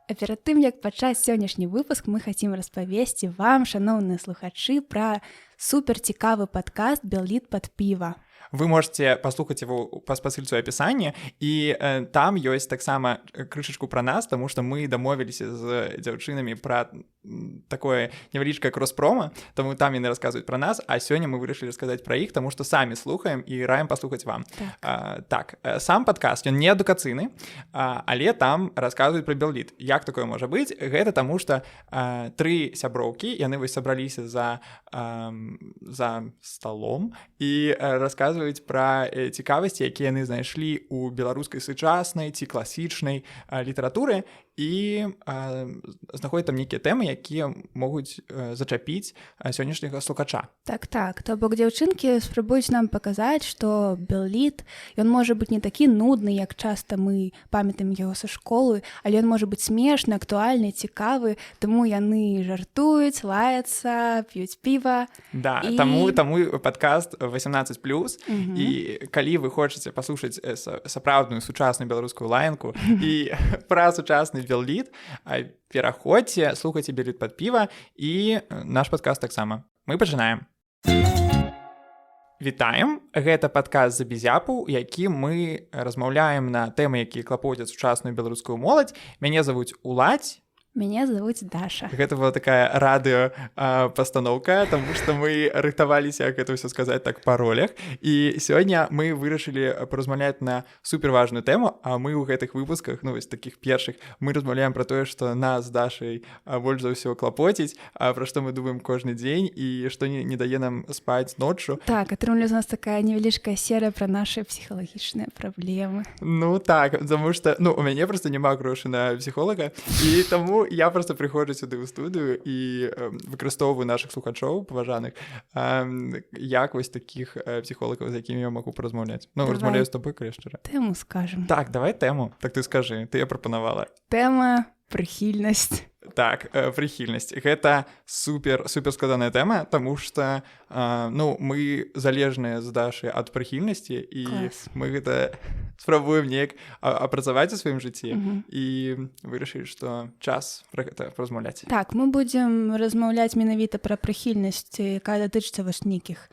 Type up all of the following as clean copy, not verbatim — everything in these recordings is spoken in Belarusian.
А перад тым, як пачаць сённяшні выпуск, мы хацім распавесці вам, шаноўныя слухачы, пра суперцікавы падкаст «Белліт пад піва». Вы можете паслухаць его па спасыльцу апісанні, і там ёсць таксама крышачку пра нас, таму што мы дамовіліся з дзяўчынамі пра такое невялічкае крос-прома, таму там яны расказваюць пра нас, а сёння мы вырашылі расказаць пра іх, таму што самі слухаем і раем паслухаць вам. Так. Так, сам падкаст, ён не адукацыйны, але там расказваюць пра белліт. Як такое можа быць? Гэта таму, што тры сяброўкі, яны вось сабраліся за сталом і расказваюць пра цікавасці, якія яны знайшлі ў беларускай сучаснай ці класічнай літаратуры, і знаходзяць там нейкія тэмы, якія могуць зачапіць сённяшняга слухача. Так, то бок дзяўчынкі спрабуюць нам паказаць, што белліт, ён можа быць не такі нудны, як часта мы памятаем яго са школы, але ён можа быць смешны, актуальны, цікавы, таму яны жартуюць, лаяцца, п'юць піва. Да, таму падкаст 18+, і калі вы хочаце паслухаць сапраўдную сучасную беларускую лаянку і пра сучасны белліт, пераходзьце, слухайце «Белліт пад піва» і наш падкаст таксама. Мы пачынаем. Вітаем! Гэта падкаст «Забезяпу», які мы размаўляем на тэмы, якія клапоцяць сучасную беларускую моладзь. Мяне завуць Уладзь. Мяне завуць Даша. Гэта была такая радыё пастаноўка, таму што мы рыхтаваліся, як гэта ўсё сказаць так па ролях. І сёння мы вырашылі паразмаўляць на суперважную тэму, а мы ў гэтых выпусках, ну, вось такіх першых, мы размаўляем пра тое, што нас з Дашай больш за ўсё клапоціць, пра што мы думаем кожны дзень і што не дае нам спаць ноччу. Так, атрымліваецца у нас такая невялічкая серыя пра нашы псіхалагічныя праблемы. Ну так, таму што, ну, у мяне проста няма грошай на псіхолага, і таму я просто прыходжу сюды ў студыю і выкарыстоўваю нашых слухачоў паважаных як вось такіх псіхолагаў, з якімі я магу паразмаўляць. Ну, Давай. размаўляю з тобой, калі шчыра. Тэму скажем. Так, давай тэму. Так ты скажы, ты я прапанавала. Тэма прыхільнасць. Так, прыхільнасць. Гэта супер супер складаная тэма, таму што ну, мы залежныя з Дашай ад прыхільнасці, і Клас. мы гэта спрабуем неяк апрацаваць у сваім жыцці і вырашылі, што час пра гэта паразмаўляць. Так, мы будзем размаўляць менавіта пра прыхільнасць, якая датычыцца вось нейкіх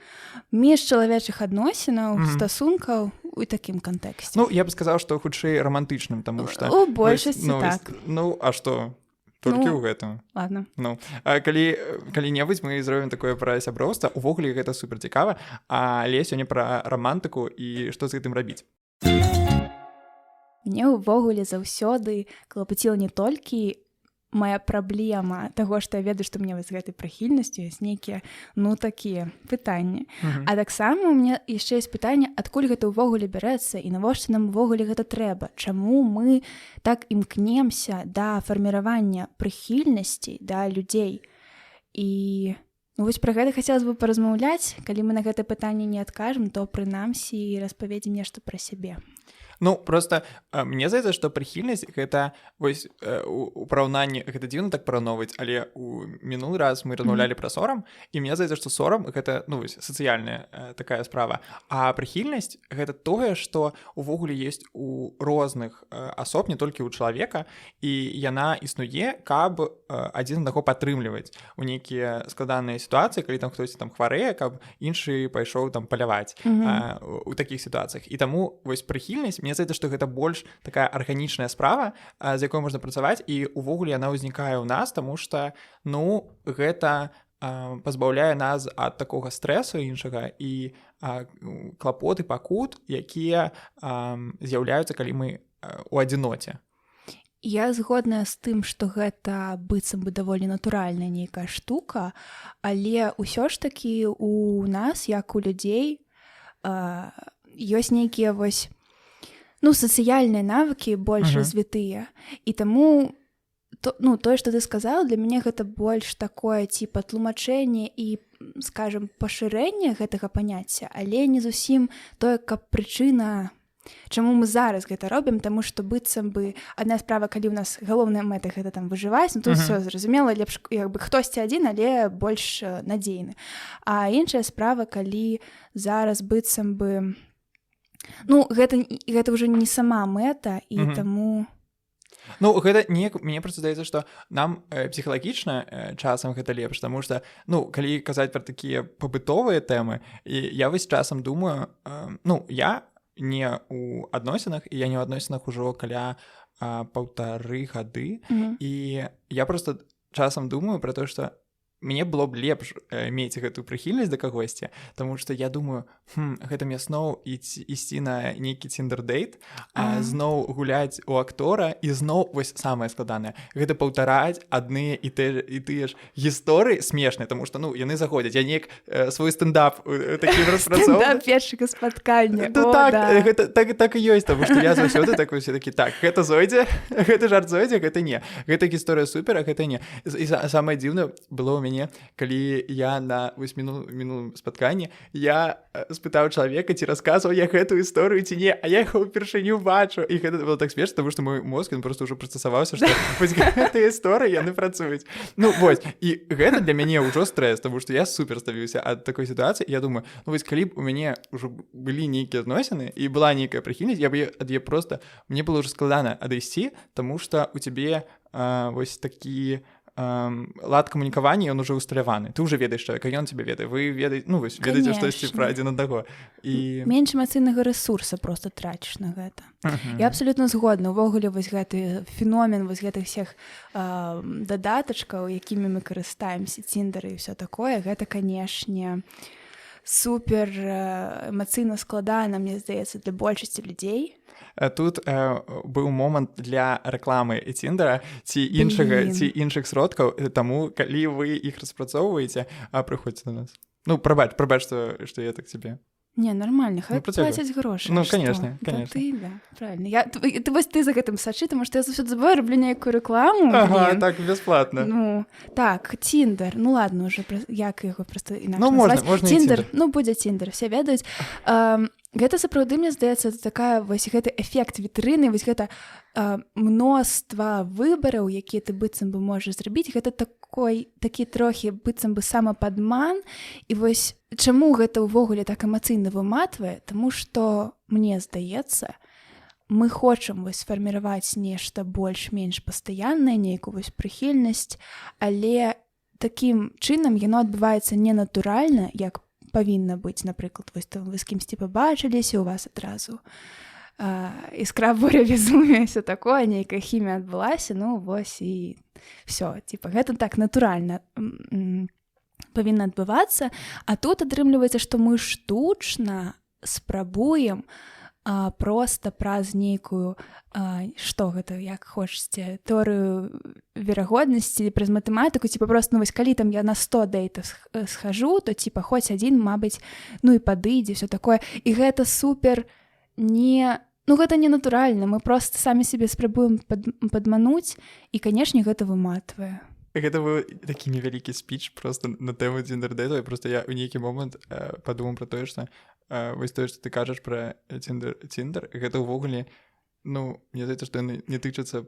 міжчалавечых адносінаў, стасункаў у такім кантэксце. Ну, я бы сказаў, што хутчэй рамантычным, таму што У большасці вось, ну, так. вось, ну, а што? Толькі Ну, ў гэтым. Ладно. Ну, а калі-небудзь мы зробім такое пра сяброўства, увогуле гэта супер цікава, але сёння пра рамантыку і што з гэтым рабіць. Мне ўвогуле заўсёды клапаціла не толькі моя праблема таго, што я ведаю, што мне вось з гэтай прыхільнасцю ёсць нейкія, ну, такія пытанні. А таксама у меня яшчэ ёсць пытанне, адкуль гэта ўвогуле бярэцца і навошта нам увогуле гэта трэба? Чаму мы так імкнемся да фарміравання прыхільнасці да людзей? І ну, вось пра гэта хацелось бы паразмаўляць. Калі мы на гэта пытанне не адкажам, то прынамсі распаведзім нешта пра сябе. Ну, просто мне здаецца, што прыхільнасць гэта вось у параўнанні, гэта дзіўна так параўноўваць, але у мінулы раз мы размаўлялі пра сорам, і мне здаецца, што сорам гэта, ну, вось, сацыяльная такая справа, а прыхільнасць гэта тое, што увогуле есть у розных асоб, не толькі ў чалавека, і яна існуе, каб адзін аднаго падтрымліваць у нейкія складаныя сітуацыі, калі там хтосьці там хварэе, каб іншы пайшоў там паляваць у такіх сітуацыях. І таму вось прыхільнасць, мне здаецца, што гэта больш такая арганічная справа, з якой можна працаваць, і увогуле яна ўзнікае ў нас, таму што, ну, гэта пазбаўляе нас ад такога стрэсу іншага і клапот і пакут, якія з'яўляюцца, калі мы у адзіноце. Я згодная з тым, што гэта быццам бы даволі натуральная нейкая штука, але ўсё ж такі у нас, як у людзей, ёсць нейкія вось, ну, сацыяльныя навыкі больш развітыя. І таму то, ну, тое, што ты сказала, для мяне гэта больш такое типа тлумачэнне і, скажем, пашырэнне гэтага паняцця, але не зусім тое, каб прычына Чаму мы зараз гэта робім? Таму што быццам бы адна справа, калі ў нас галоўная мэта — гэта там выжываць, ну, тут всё зразумела, лепш як бы хтосьці адзін, але больш надзейны. А іншая справа, калі зараз быццам бы, ну, гэта ўжо не сама мэта і таму. Ну, гэта неяк, мне просто здаецца, што нам псіхалагічна часам гэта лепш, таму что, ну, калі казаць пра такія пабытовыя тэмы, і я вось часам думаю, ну, я не у адносінах, і я не ў адносінах ужо каля 1,5 гады, і я просто часам думаю про то, что мне было б лепш мець гэтую прыхільнасць да кагосьці, тому что я думаю: хм, гэта мне зноў ісці на нейкі ціндер-дэйт, зноў гуляць у актора і зноў, вось самае складанае, гэта паўтараць адныя і тыя ж гісторыі смешныя, тому что, ну, яны заходзяць, я неяк свой стендап такі распрацоўваю першага спаткання. Ну, так, да. Гэта так і ёсць, тому что я заўсёды так все такі: так, гэта зойдзе, гэты жарт зойдзе, гэта не, гэта гісторыя супер, а гэта не. І самае дзіўнае было ў мяне, калі я на вось мінулым спатканні я спытаў чалавека, ці расказваў я гэтую гісторыю ці не, а я яго ўпершыню бачу, і гэта было так смешна, тому что мой мозг, ён просто ўжо прыстасаваўся, што вось гэтыя гісторыі, яны працуюць. Ну вось, і гэта для мяне ўжо стрэс, тому что я супер стаміўся ад такой сітуацыі. Я думаю: ну вось, калі б у мяне ўжо былі нейкія адносіны і была нейкая прыхільнасць, я бы ад яе просто, мне было ўжо складана адысці, тому что у цябе вось такі лад камунікавання, ён уже усталяваны, ты уже ведаеш чалавека, ён тебе ведае, вы ведаеце, ну вось, ведаеце штосьці пра адзін аднаго і менш эмацыйнага ресурса просто траціш на гэта. Я абсолютно згодна. Увогуле вось гэты феномен вось гэтых всех дадатачкаў, якімі мы карыстаемся, ціндары і всё такое, гэта, канешне, супер эмацыйна складана, мне здаецца, для большасці людзей. Тут быў момант для рэкламы і ціндера ці іншага, ці іншых сродкаў, таму калі вы іх распрацоўваеце, а прыходзьце на нас. Ну, прабач, прабач, што я так тебе. Не, нормально, хай, ну, плацяць грошы. Ну, конечно, конечно. Ты, да, правильно. Ты вось ты за гэтым сачы, тому што я заўсёды забываю, раблю нейкую рэкламу. Ага, так, бесплатно. Ну так, Тиндер, ну ладно уже, як яго просто інакш? Ну, можна, можна. Тиндер, ну, будзе Тиндер, все ведаюць. Гэта сапраўды, мне здаецца, такая вось гэты эфект вітрыны, вось гэта мноства выбараў, якія ты быццам бы можаш зрабіць, гэта такі трохі быццам бы самападман. І вось чаму гэта ўвогуле так эмацыйна выматвае? Таму што, мне здаецца, мы хочам вось сфарміраваць нешта больш-менш пастаяннае, нейкую вось прыхільнасць, але такім чынам яно адбываецца ненатуральна, як павінна быць. Напрыклад, вось там вы з кімсьці пабачыліся, у вас адразу іскра, буря, безумие, всё такое, нейкая хімія адбылася, ну вось і всё, типа гэта так натуральна павінна адбывацца. А тут атрымліваецца, што мы штучна спрабуем просто праз нейкую, што гэта, як хочаце, тэорыю верагоднасці, праз матэматыку, типа просто, ну вось калі там я на 100 дэйтаў схожу, то типа хоць адзін, мабыць, ну і падыдзе, всё такое. І гэта супер не, ну, гэта не натуральна, мы просто самі себе спрабуем падмануць, і, канешне, гэта выматвае. Гэта быў такі невялікі спіч просто на тэму ціндер-дэйту. Просто я ў нейкі момант падумаў пра тое, што вось тое, што ты кажаш пра ціндер, гэта ўвогуле, ну, мне здаецца, што яны не тычацца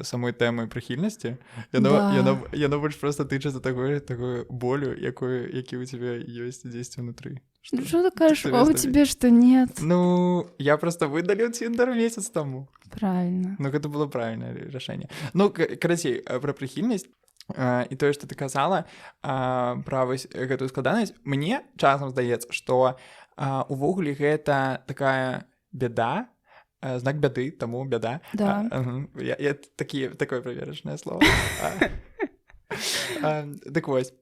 самой тэмы прыхільнасці, яно да. яно больш просто тычацца такой болю, якую які у тебя ёсць дзесьці ўнутры. Что, ну, что ты кажешь? А у тебе что, нет? Ну, я просто выдаліў Тиндер месяц тому. Правильно. Ну, гэта было правильное рашэнне. Ну, карацей, пра прыхільнасць і тое, што ты казала пра вось гэтую складанасць, мне часам здаецца, што увогуле гэта такая беда, знак бяды, таму бяда. Да. Я такое праверачнае слово. Дык вось,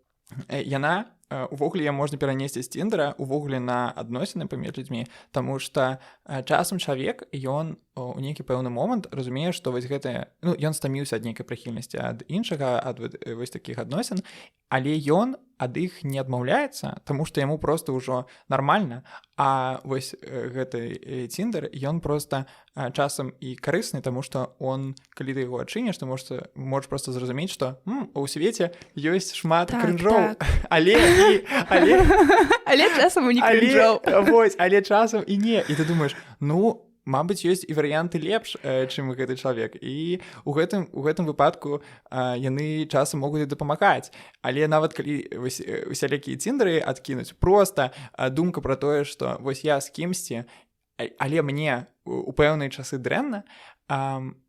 яна увогуле можна перанесці з ціндера увогуле на адносіны паміж людзьмі, таму что часам чалавек, ён у нейкі пэўны момант разумее, што вось гэтае, ну, ён стаміўся ад нейкай прыхільнасці ад іншага, ад вось такіх адносін, але ён ад іх не адмаўляецца, таму што яму просто ўжо нармальна. А вось гэты ціндер, ён просто часам і карысны, таму што он, калі ты яго адчыніш, ты можаш просто зразумець, што у свеце ёсць шмат крынжоў, але і, але але часам не але, вось, але часам і не, і ты думаешь, ну. мабыць, ёсць і варыянты лепш, чым гэты чалавек, і у гэтым выпадку яны часам могуць і дапамагаць. Але нават калі вось усялякія ціндары адкінуць, просто думка про тое, что вось я з кімсьці, але мне у пэўныя часы дрэнна,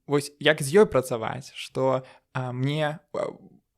вось як з ёй працаваць, что мне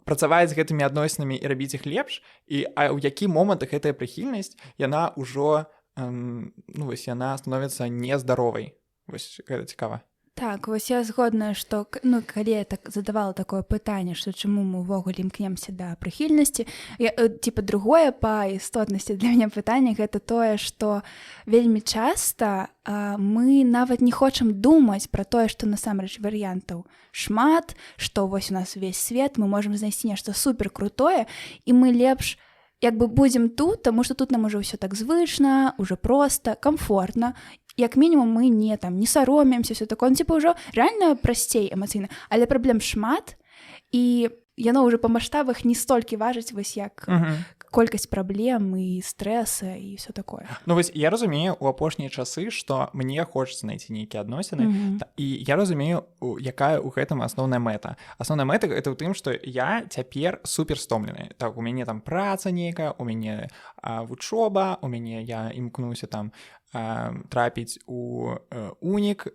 працаваць з гэтымі адносінамі і рабіць іх лепш, і а ў які момант гэтая прыхільнасць, яна ўжо ну вось, яна становіцца нездаровай? Вось гэта цікава. Так, вось я згодная, што ну, калі я так задавала такое пытанне, што чаму мы ўвогуле імкнемся да прыхільнасці, я, типа, другое па істотнасці для мяне пытанне — гэта тое, што вельмі часта мы нават не хочам думаць пра тое, што насамрэч варыянтаў шмат, што вось у нас увесь свет, мы можам знайсці нешта супер крутое, і мы лепш як бы будзем тут, таму што тут нам ужо ўсё так звычна, уже просто комфортна, як мінімум мы не там не саромеемся, все такое, ну, типа, ўжо реально прасцей эмацыйна, але праблем шмат, і яно ўжо па маштабах не столькі важыць, вось як колькасць праблем і стрэса і все такое. Ну вось я разумею у апошнія часы, што мне хочацца найти нейкія адносіны, і я разумею, якая ў гэтым асноўная мэта. Асноўная мэта — это ў тым, што я цяпер супер стомлены. Так, у мяне там праца нейкая, у мяне вучоба, у мяне я імкнуся там трапіць у унік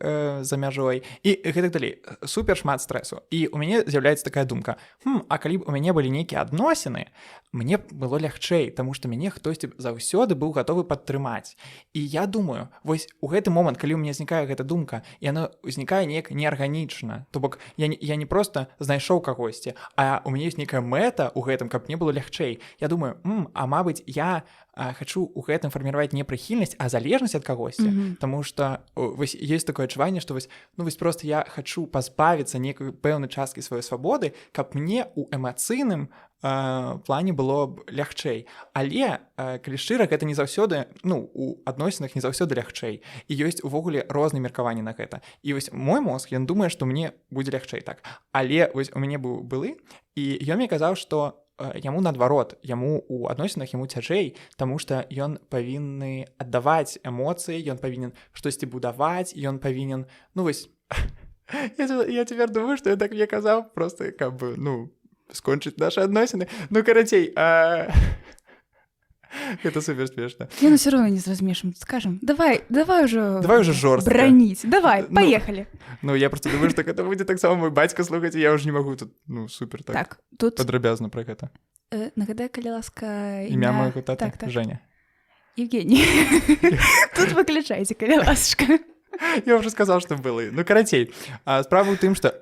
за мяжой і гэтак далей, супер шмат стрэсу, і у мяне з'яўляецца такая думка: хм, а калі б у мяне былі нейкія адносіны, мне б было лягчэй, таму што мяне хтосьці заўсёды быў гатовы падтрымаць. І я думаю, вось у гэты момант, калі у меня ўзнікае гэта думка, яна ўзнікае неяк неарганічна, то бок я не просто знайшоў кагосьці, а у мяне ёсць нейкая мэта ў гэтым, каб мне было лягчэй. Я думаю: а мабыць, я хачу у гэтым фарміраваць не прыхільнасць, а залежнасць ад кагосьці, Таму что вось есть такое адчуванне, что вось, ну вось просто я хачу пазбавіцца некай пэўнай часткі сваёй свабоды, каб мне у эмацыйным плане было б лягчэй. Але калі шчыра, гэта не заўсёды, ну, у адносінах не заўсёды лягчэй, і ёсць увогуле розныя меркаванні на гэта. І вось мой мозг, ён думае, што мне будзе лягчэй так, але вось у мяне быў былы, і ён мне казаў, што яму наадварот, яму у адносінах яму цяжэй, таму што ён павінны аддаваць эмоцыі, ён павінен штосьці будаваць, ён павінен, ну вось я цяпер думаю, што я так мне казаў просто, каб бы, ну, скончыць нашы адносіны. Ну, карацей, это супер смешно. Я, ну, все равно не зразумееш, скажем, давай, давай уже. Давай уже жорстка. Браніць, давай. Ну, поехали. Ну, я просто думаю, что это будзе таксама мой бацька слухаць, і я уже не могу тут, ну, супер так, так тут падрабязна про гэта. Нагадай, калі ласка. Імя майго таты? Так. Женя. Евгений, тут выключайце, калі ласачка. Я уже сказал, что было. Ну, карацей, справа ў тым, что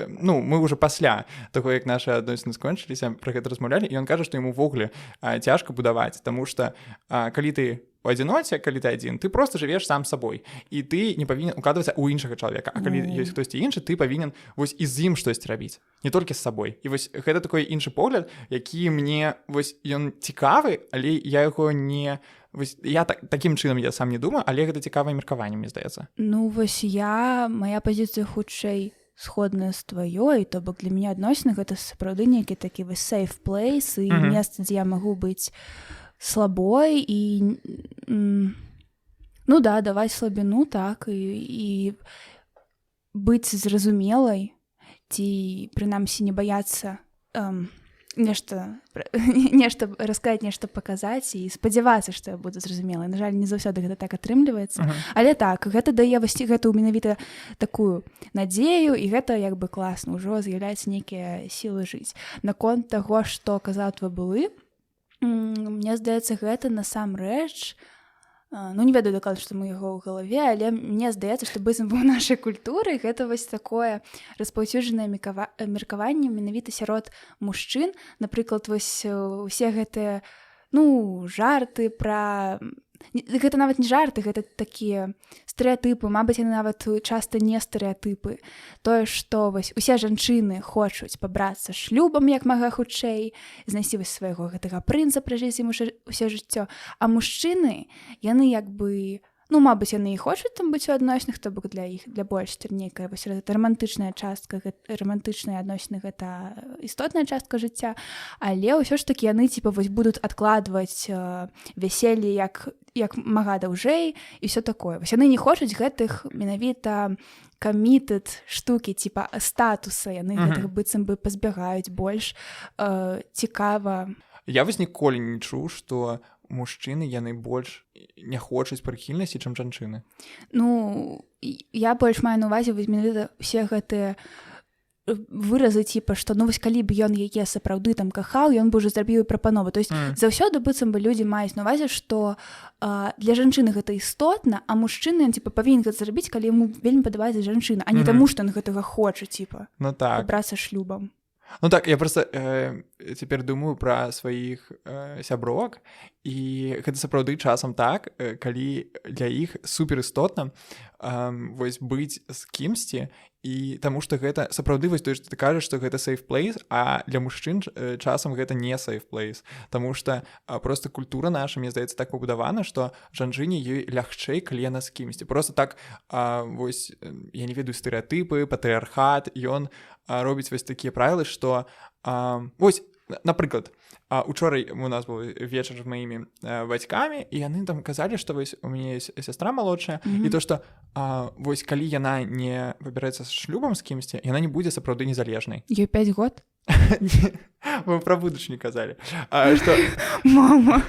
ну, мы уже пасля таго, як нашы адносіны скончыліся, про гэта размаўлялі, і ён кажа, што яму увогуле цяжка будаваць, таму что калі ты у адзіноце, калі ты адзін, ты просто жывеш сам сабой, і ты не павінен укладвацца ў іншага чалавека. А калі ёсць хтосьці іншы, ты павінен вось і з ім штосьці рабіць, не толькі з сабой. І вось гэта такой іншы погляд, які мне вось ён цікавы, але я яго не вось, я так, такім чынам я сам не думаю, але гэта цікавае меркаванне, мне здаецца. Ну вось я, моя пазіцыя хутчэй сходная з тваёй, то бок для мяне адносіны — гэта сапраўды нейкі такі вось safe place і месца, дзе я магу быць слабой і ну да, даваць слабіну, так, і быць зразумелай ці прынамсі не баяцца нешта расказаць, нешта паказаць і спадзявацца, што я буду зразумелай. На жаль, не заўсёды гэта так атрымліваецца. Але так, гэта дае вось гэту менавіта такую надзею, і гэта як бы класна, ўжо з'яўляецца нейкія сілы жыць. Наконт таго, што казаў твой былы, мне здаецца, гэта насамрэч, ну, не ведаю дакладна, што мы яго ў галаве, але мне здаецца, што быццам бы ў нашай культуры гэта вось такое распаўсюджанае меркаванне менавіта сярод мужчын. Напрыклад, вось усе гэтыя, ну, жарты пра, гэта нават не жарты, гэта такія стэрэатыпы, мабыць, яны нават часта не стэрэатыпы, тое, што вось усе жанчыны хочуць пабрацца шлюбам як мага хутчэй, знайсці вось свайго гэтага прынца, пражыць ім усё жыццё, а мужчыны, яны як бы, Ну, мабыць, яны і хочуць там быць у адносінах, то бок для іх, для большасці, нейкая вось гэта рамантычная частка, рамантычныя адносіны — гэта істотная частка жыцця, але ўсё ж такі яны типа вось будуць адкладваць вяселле як мага даўжэй і все такое. Вось яны не хочуць гэтых менавіта committed штукі, типа статуса, яны гэтых быццам бы пазбягаюць больш. Цікава. Я вось ніколі не чуў, што мужчыны, яны больш не хочуць прыхільнасці, чым жанчыны. Ну, я больш маю на увазе вось менавіта усе гэтыя выразы, типа што, ну вось, калі б ён яе сапраўды там кахаў, ён бы уже зрабіў прапанову. То есть заўсёды быццам бы людзі маюць на увазе, што для жанчыны гэта істотна, а мужчыны, типа, павінен гэта зрабіць, калі яму вельмі падабаецца жанчына, а не таму, што ён гэтага хоча, типа, Ну так. брацца шлюбам. Ну так, я просто цяпер думаю пра сваіх сяброк, і гэта сапраўды часам так, калі для іх суперістотна вось быць з кімсьці, і таму што гэта сапраўды вось тое, што ты кажаш, што гэта safe place, а для мужчын часам гэта не safe place, таму што просто культура наша, мне здаецца, так пабудавана, што жанчыне, ёй лягчэй, калі яна з кімсьці. Просто так вось, я не ведаю, стэрэатыпы, патрыархат, ён робіць вось такія правілы, што вось, напрыклад, учора у нас быў вечар з маімі бацькамі, і яны там казалі, што вось у мяне есть сястра малодшая, і то, што вось калі яна не выбіраецца з шлюбам з кімсьці, яна не будзе сапраўды незалежнай. Ёй 5 год? Мы пра будучыню казалі, што Мама.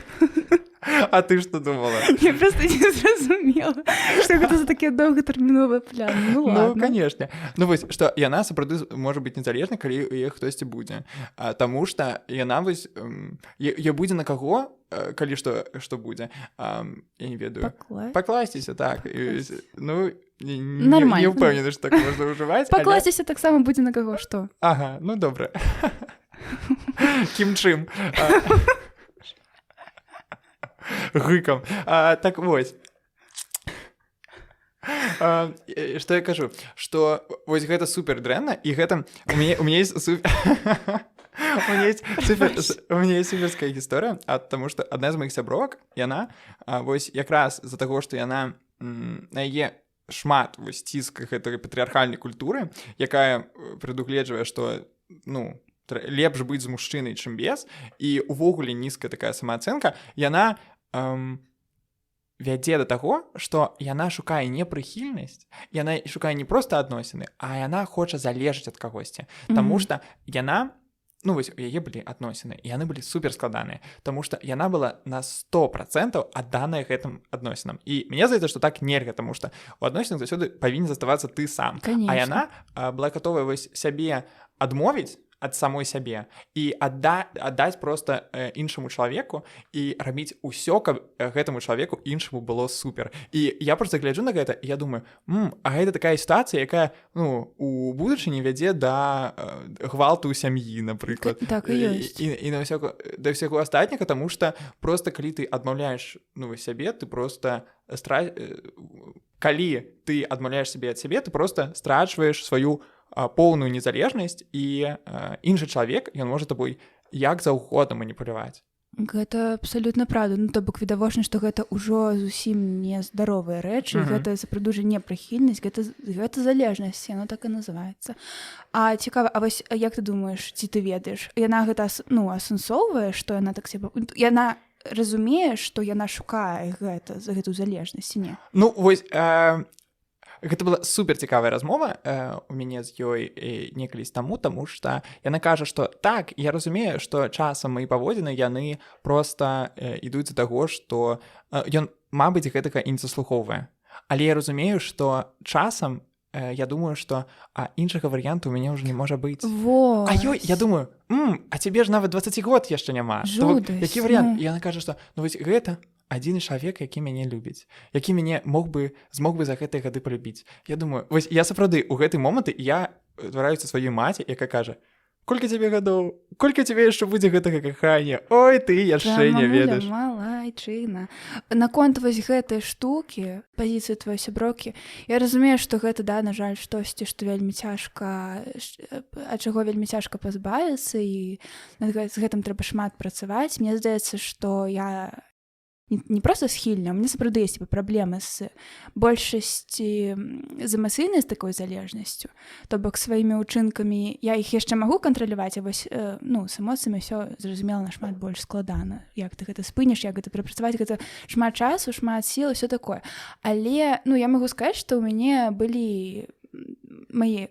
А ты что думала? Я просто не зразумела, што гэта за такія доўгатэрміновыя пляны. Ну, Ну, ладно. конечно. Ну вось, што яна сапраўды можа быць незалежнай, калі у яе хтосьці будзе. Таму што яна вось я будзе на каго, калі што будзе. Я не ведаю. Пакласць. Пакласціся, так. І, ну, не, Нормально. не ўпэўнены, што так можна ўжываць. Пакласціся таксама будзе на каго, што? Ага, ну добра. Кім чым? Гыкам. Так вось. Што я кажу, што вось гэта супер дрэнна, і гэта у мяне есть у мяне есть суперская гісторыя, таму што адна з маіх сябровак, яна вось якраз з-за таго, што яна на яе шмат вось ціск гэтай патрыархальнай культуры, якая прадугледжвае, што, ну, лепш быць з мужчынай, чым без, і увогуле нізкая такая самаацэнка, яна вядзе да таго, што яна шукае не прыхільнасць, яна шукае не проста адносіны, а яна хоча залежаць ад кагосьці. Таму што яна, ну вось, у яе былі адносіны, і яны былі супер складаныя, таму што яна была на 100% адданая гэтым адносінам. І мне здаецца, што так нельга, таму што у адносінах заўсёды павінен заставацца ты сам. Конечно. А яна была гатовая вось сябе адмовіць ад самой сябе і аддаць просто іншаму чалавеку і рабіць усё, каб гэтаму чалавеку іншаму было супер. І я просто гляджу на гэта і я думаю: А гэта такая сітуацыя, якая, ну, у будучыні вядзе да гвалту ў сям'і, напрыклад. Так і ёсць. І на ўсяко, да ўсяго астатняга, таму што просто калі ты адмаўляеш, ну, сябе, ты просто калі ты адмаўляеш сябе ад сябе, ты просто страчваеш сваю поўную незалежнасць, і іншы чалавек, ён можа табой як заўгодна маніпуляваць. Гэта абсалютна праўда. Ну, то бок відавочна, што гэта ўжо зусім нездаровыя рэчы. Гэта сапраўды ўжо не прыхільнасць, гэта залежнасць, яно так і называецца. А цікава, а вось як ты думаеш, ці ты ведаеш, яна гэта ну, асэнсоўвае, што яна так себе, яна разумее, што яна шукае гэта, за гэту залежнасць, ці не? Ну вось, гэта была супер цікавая размова у мяне з ёй некалісь таму, таму што яна кажа, што так, я разумею, што часам мои паводзіны, яны просто ідуць да таго, што ён, мабыць, гэтага і не заслухоўвае. Але я разумею, што часам я думаю, што іншага варыянту у мяне ўжо не можа быць. Во. А ёй, я думаю: А цябе ж нават 20 год яшчэ няма. То бок, Жудасць, які варыянт?» ну. І яна кажа, што, ну вось, гэта адзіны чалавек, які мяне любіць, які мяне мог бы змог бы за гэтыя гады полюбіць. Я думаю, вось я сапраўды у гэты моманты я твараюся сваёй маці, якая кажа: «Колькі цябе гадоў, колькі цябе яшчэ будзе гэтага кахання, ой, ты яшчэ не ведаеш». Малайчына. Наконт вось гэтай штукі, пазіцыі твоей сяброкі, я разумею, што гэта, да, на жаль, штосьці, што вельмі цяжка, ад чаго вельмі цяжка пазбавіцца, і з гэтым трэба шмат працаваць. Мне здаецца, што я не просто схільна, у мяне сапраўды есть, типа, праблемы з большасці з эмацыйнай, з такой залежнасцю, то бок сваімі ўчынкамі я іх яшчэ магу кантраляваць, а вось ну, з эмоцыямі ўсё зразумела нашмат больш складана, як ты гэта спыніш, як гэта прапрацаваць, гэта шмат часу, шмат сіл, все такое. Але, ну, я магу сказаць, што ў мяне былі мае,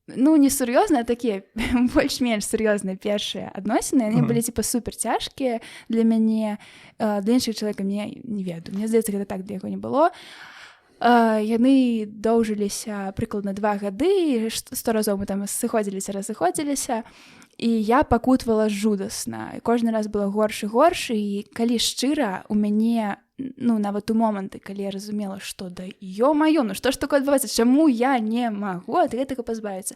ну, не сур'ёзна, такія больш-менш сур'ёзныя першыя адносіны, яны былі, типа, супер цяжкія для мяне, для іншых чалавека мне не ведаю, мне здаецца, гэта так для яго не было. Яны доўжыліся прыкладна 2 гады, сто разоў мы там сыходзіліся, разыходзіліся, і я пакутвала жудасна, кожны раз было горш і горш. І калі шчыра, у мяне, ну, нават у моманты, калі я разумела, што да ё-маё, ну што ж такое адбываецца, чаму я не магу ад гэтага пазбавіцца,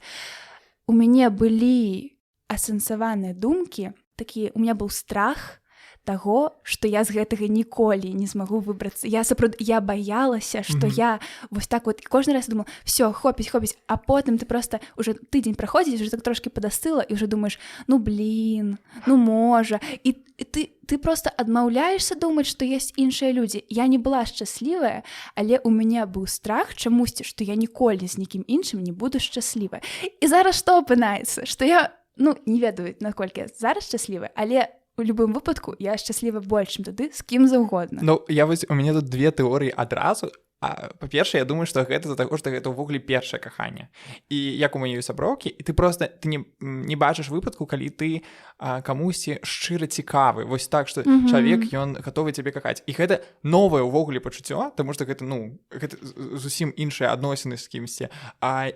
у мяне былі асэнсаваныя думкі такія, у меня быў страх таго, што я з гэтага ніколі не змагу выбрацца. Я сапраўды, я баялася, што я вось так вот кожны раз думаю: все, хопіць, хопіць, а потым ты просто уже тыдзень праходзіць, уже так трошки падастыла, і уже думаешь: ну блин, ну можа, і ты просто адмаўляешься думаць, што есть іншыя людзі. Я не была шчаслівая, але у мяне быў страх чамусьці, што я ніколі з нікім іншым не буду шчаслівая. І зараз што апынаецца, што я, ну, не ведаю, наколькі я зараз шчаслівая, але у любым выпадку я шчасліва больш, чым тады, з кім заўгодна. Ну, я вось, у мяне тут две тэорыі адразу. Па-першае, я думаю, што гэта з-за таго, што гэта ўвогуле першае каханне, і як у мяне сяброўкі, і ты просто ты не бачыш выпадку, калі ты камусьці шчыра цікавы вось так, што чалавек, ён гатовы цябе кахаць, і гэта новае ўвогуле пачуццё, таму што гэта, ну, гэта зусім іншыя адносіны з кімсьці,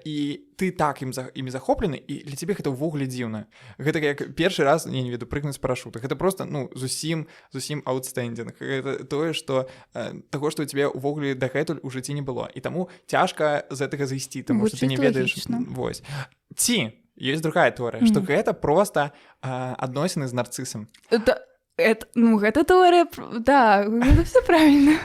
і ты так імі захоплены, і для цябе гэта ўвогуле дзіўна. Гэта як першы раз, я не веду, прыгнуць парашута, гэта просто, ну, зусім зусім outstanding, гэта тое, что таго, што у цябе увогуле дагэтуль у жыцці не было, і таму цяжка з гэтага зайсці, таму што ты не ведаеш. Вось ці ёсць другая тэорыя, што гэта просто адносіны з нарцысам. Это, ну, гэта тэорыя, да, гэта все правильно.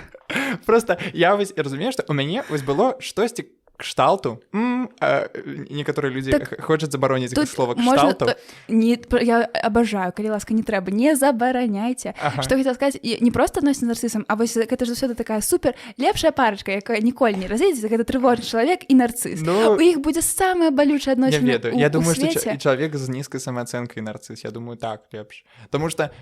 Просто я вось разумею, што у мяне вось было штосьці кшталту, некаторыя людзі так хочуць забароніць слова кшталту. Не, я обожаю, калі ласка, не трэба, не забараняйце. Что хотела сказать: не просто адносіны з нарцысам, а вось гэта ж заўсёды такая супер лепшая парачка, якая ніколі не разыдзецца, гэта трывожны чалавек і нарцыс. Ну, у іх будзе самая балючая адносіна. Я думаю, что чалавек з нізкай самаацэнкай, нарцыс, я думаю, так лепш, потому что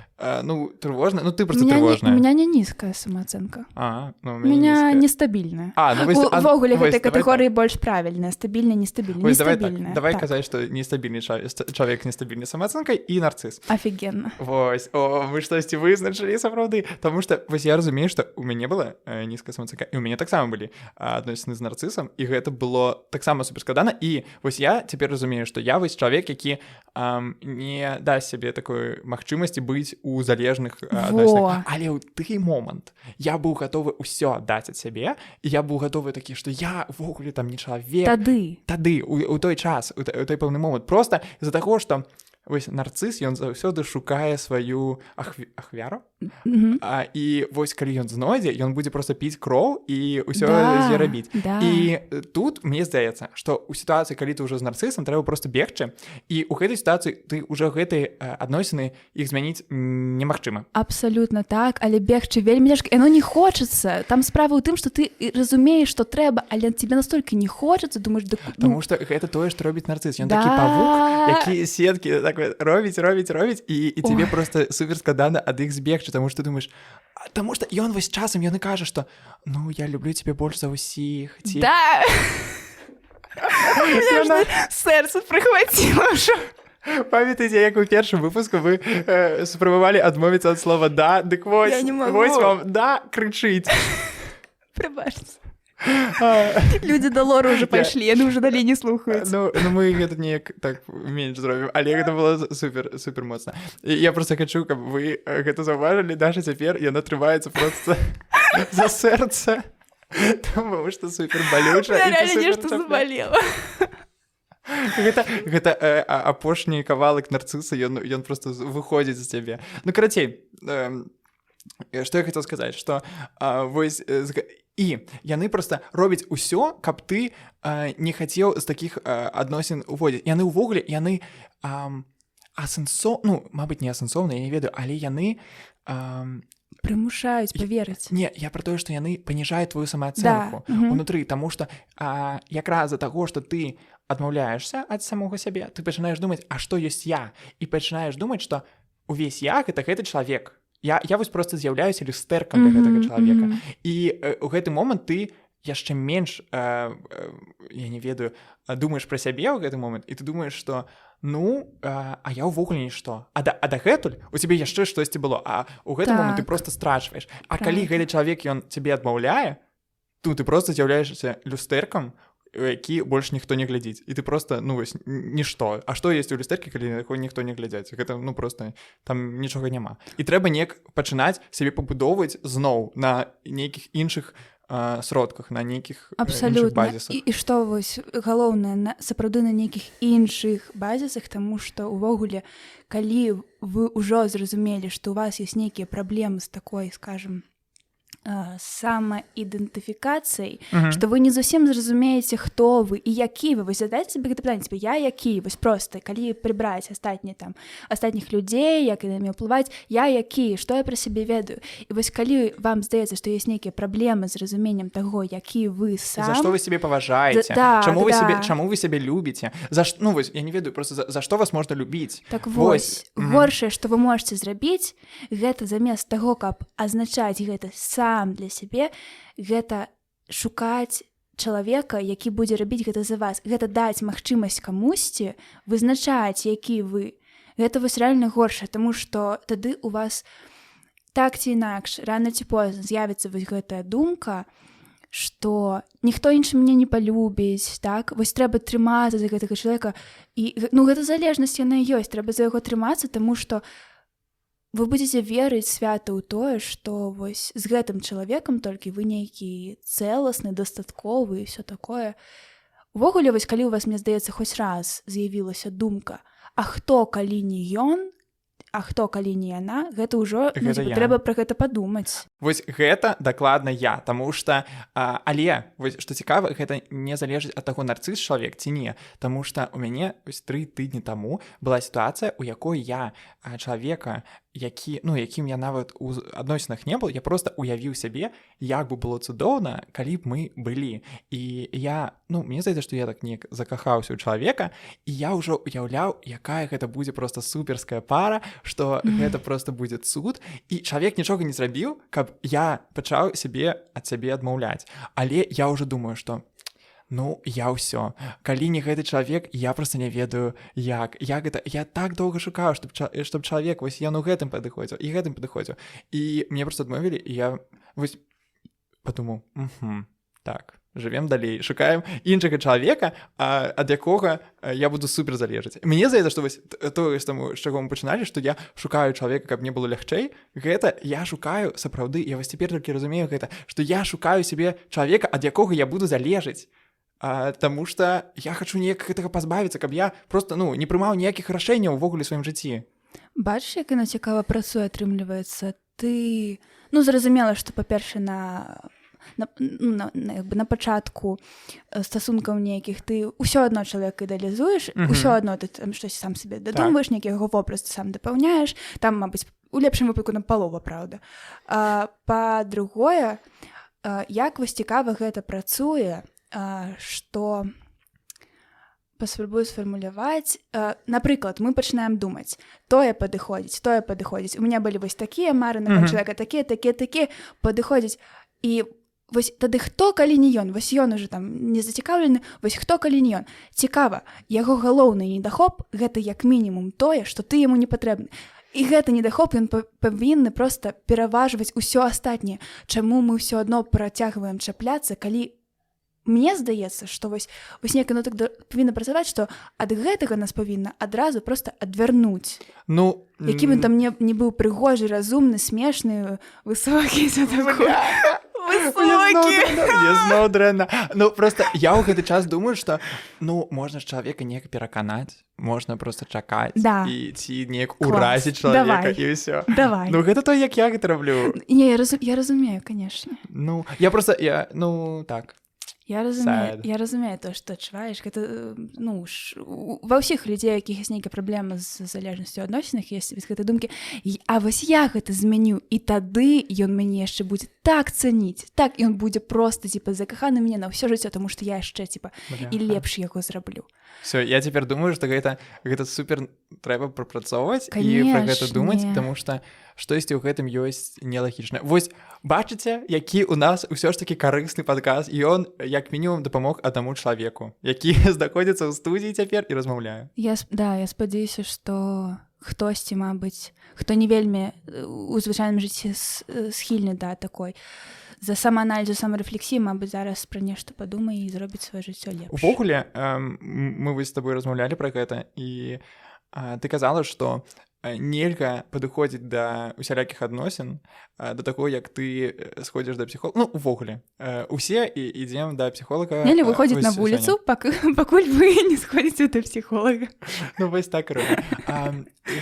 ну, трывожна, ну, ты просто трывожная. У меня не нізкая самаацэнка. А, ну, у меня нестабільная. А, ну, увогуле гэтай катэгорыі больш правільная: стабільна, нестабільна. Давай так, давай так казаць, што нестабільны чалавек, нестабільнай самаацэнкай і нарцыс. Офигенно. Вось, о, мы штосьці вызначылі сапраўды, таму что вось я разумею, што у мяне была нізкая самаацэнка, і у мяне таксама былі адносіны з нарцысам, і гэта было таксама суперскладана. І вось я цяпер разумею, што я вось чалавек, які не дасць сябе такой магчымасці быць у залежных адносінах, але ў ты момант я быў гатовы ўсё аддаць ад сябе, і я быў гатовы такі, што я увогуле там не чалавек. Тады. Тады, у той час, у той пэўны момант, просто з-за таго, што вось нарцыс, ён заўсёды шукае сваю ахвяру. І вось калі ён знойдзе, ён будзе просто піць кроў і ўсё рабіць. І тут мне здаецца, што ў сітуацыі, калі ты ўжо з нарцысам, трэба просто бегчы, і ў гэтай сітуацыі ты уже гэтай адносіны, іх змяніць немагчыма. Абсалютна так, але бегчы вельмі цяжка, яно не хочацца. Там справа ў тым, што ты разумееш, што трэба, але тебе настолькі не хочацца, думаешь, да, ну. Таму што гэта тое, што робіць нарцыс, ён такі павук, які сеткі так робіць, робіць, робіць, і тебе просто супер складана ад іх збегчы, таму што думаешь, таму што ён вось часам ён і кажа, што ну, я люблю цябе больш за ўсіх, ці Да. Сэрца прыхваціла ўжо. Памятаеце, як у першым выпуску вы спрабавалі адмовіцца ад слова «да», дык вось, Я не магу. вось вам «да» крычыць. Прабачце. Людзі да лору уже пайшлі, яны ўжо далей не слухаюць. Ну, мы гэта неяк так менш зробім, але гэта было супер супер моцна. І я просто хочу, каб вы гэта заўважылі: Даша цяпер, яна трымаецца просто за сэрца, потому что супер балюча. Меня реально нешта заболело. Гэта апошні кавалак нарцыса, ён просто выходзіць з цябе. Ну, карацей, што я хотел сказаць, что вось і яны просто робяць усё, каб ты не хацеў з такіх адносін уводзіць. Яны ўвогуле, яны асэнсо ну, мабыць, не асэнсоўна, я не ведаю, але яны Прымушаюць паверыць. Не, я про тое, што яны паніжаюць твою самаацэнку унутры, таму что якраз за таго, што ты адмаўляешься ад самога сябе, ты пачынаеш думаць: а што ёсць я? І пачынаеш думаць, што увесь я — гэта гэты чалавек, я вось просто з'яўляюся люстэркам для гэтага чалавека. І у гэты момант ты яшчэ менш я не ведаю, думаеш пра сябе ў гэты момант, і ты думаеш, что ну а я ўвогуле нішто, а дагэтуль у цябе яшчэ штосьці было, а у гэты момант ты просто страчваеш. А калі гэты чалавек, ён цябе адмаўляе, тут ты просто з'яўляешься люстэркам, які больш ніхто не глядзіць, і ты просто, ну вось, нішто. А што есть у люстэркі, калі якой ніхто не глядзяць? Гэта, ну, просто там нічога няма, і трэба неяк пачынаць сябе пабудоўваць зноў на нейкіх іншых сродках, на нейкіх Абсалютна. базісах. І што вось галоўнае, сапраўды на нейкіх іншых базісах, таму што увогуле, калі вы ўжо зразумелі, што у вас ёсць нейкія праблемы з такой, скажем, самаідэнтыфікацыяй, што вы не зусім зразумееце, хто вы і які вы, вось задаць себе гэта пытанне, типа, я які? Вось просто калі прыбраць астатні там астатніх людзей, як яны мяне ўплываць, я які, што я пра сябе ведаю? І вось калі вам здаецца, што ёсць нейкія праблемы з разуменнем таго, які вы сам, За што вы сябе паважаеце? Да, чаму вы да. себе, чаму вы сябе любіце, за ш... ну вось я не ведаю просто, за што вас можна любіць? Так Вось. вось, горшае, што вы можете зрабіць, гэта замест таго, каб азначаць гэта сам для сябе, гэта шукаць чалавека, які будзе рабіць гэта за вас. Гэта даць магчымасць камусьці вызначаць, які вы. Гэта вось рэальна горшае, таму што тады у вас так ці інакш, рана ці позна з'явіцца вось гэтая думка, што ніхто іншы мяне не палюбіць, так, вось трэба трымацца за гэтага чалавека, і ну, гэта залежнасць, яна ёсць, трэба за яго трымацца, таму што вы будзеце верыць свята ў тое, што вось з гэтым чалавекам толькі вы нейкі цэласны, дастатковы і всё такое. Увогуле, вось калі у вас, мне здаецца, хоць раз з'явілася думка: а хто, калі не ён, а хто, калі не яна, гэта ўжо, ну, Гэта типа, я. трэба пра гэта падумаць. Вось гэта дакладна я, таму что але вось што цікава, гэта не залежыць ад таго, нарцыс чалавек ці не, таму что у мяне вось 3 тыдні таму была сітуацыя, у якой я чалавека, які, ну, якім я нават у адносінах не был, я просто уявіў сябе, як бы было цудоўна, калі б мы былі. І я, ну, мне здаецца, што я так неяк закахаўся ў чалавека, і я ўжо уяўляў, якая гэта будзе просто суперская пара, что гэта просто будзе цуд. І чалавек нічога не зрабіў, каб я пачаў сябе ад сябе адмаўляць, але я ўжо думаю, что ну, я ўсё, калі не гэты чалавек, я просто не ведаю, як гэта. Я так доўга шукаў, чтоб чалавек вось ён у гэтым падыходзіў і гэтым падыходзіў, і мне просто адмовілі, і я вось падумаў: «Угу, так, жывем далей, шукаем іншага чалавека, ад якога я буду супер залежаць». Мне здаецца, што вось тое, таму, з чаго мы пачыналі, што я шукаю чалавека, каб мне было лягчэй, гэта я шукаю сапраўды, я вось цяпер толькі разумею гэта, што я шукаю сябе чалавека, ад якога я буду залежаць, таму что я хочу неяк гэтага пазбавіцца, каб я просто, ну, не прымаў ніякіх рашэнняў увогуле сваім жыцці. Бачыш, як яно цікава працуе, атрымліваецца, ты, ну, зразумела, што, па-першае, на, ну, як бы на пачатку стасункаў нейкіх ты ўсё адно чалавека ідэалізуеш, ўсё адно ты там штось сам сабе дадумваеш, нейкі яго вобраз ты сам дапаўняеш, там, мабыць, у лепшым выпадку на палова праўда. Па-другое, як вось цікава гэта працуе, што паспрабую сфармуляваць. Напрыклад, мы пачынаем думаць: тое падыходзіць, тое падыходзіць, у меня былі вось такія мары на чалавека, такія, такія, такія падыходзіць, і вось тады хто, калі не ён? Вось ён уже там не зацікаўлены, вось хто, калі не ён? Цікава, яго галоўны недахоп — гэта як мінімум тое, што ты яму не патрэбны, і гэты недахоп, ён павінны просто пераважваць усё астатняе. Чаму мы ўсё адно працягваем чапляцца, калі, мне здаецца, што вось неяк оно так павінна працаваць, што ад гэтага нас павінна адразу просто адвярнуць, Ну, які бы там не быў прыгожы, разумны, смешны, высокі, всё такое. Высокі. Мне зноў дрэнна. Ну, просто я ў гэты час думаю, что, ну, можна ж чалавека неяк пераканаць, можна просто чакаць і ці неяк Клас. уразіць чалавека Давай. і ўсё. Давай. Ну, гэта то, як я гэта раблю. Не, я разумею, конечно. Ну, я просто, я, ну, так. Я разумею, я разумею то, што адчуваеш. Гэта, ну, ва ўсіх людзей, якіх ёсць нейкая праблема з залежнасцю, адносінах, есть вось гэтай думкі: «А вось я гэта змяню, і тады ён мяне яшчэ будзе так цаніць, так, ён будзе просто, типа, закаханы мяне на ўсё жыццё, таму што я яшчэ, типа, і лепш яго зраблю». Все, я цяпер думаю, што гэта супер трэба прапрацоўваць і пра гэта думаць, потому что штосьці ў гэтым ёсць нелагічна. Вось бачыце, які у нас ўсё ж таки карысны падказ, і ён як мінімум дапамог аднаму чалавеку, які знаходзіцца ў студіі цяпер і размаўляе. Я, да, я спадзяюся, што хтосьці, мабыць, хто не вельмі у звычайным жыцці схільны да такой за самааналізу, самарэфлексіі, мабыць, зараз пра нешта падумае і зробіць сваё жыццё лепш. Увогуле, мы вось з тобой размаўлялі пра гэта, і ты казала, што нельга падыходзіць да усялякіх адносін да таго, як ты сходзіш да псіхолага. Ну, увогуле, усе і ідзем да псіхолага. Нельга выходзіць на вуліцу, пакуль вы не сходзіце да псіхолага. Ну вось так,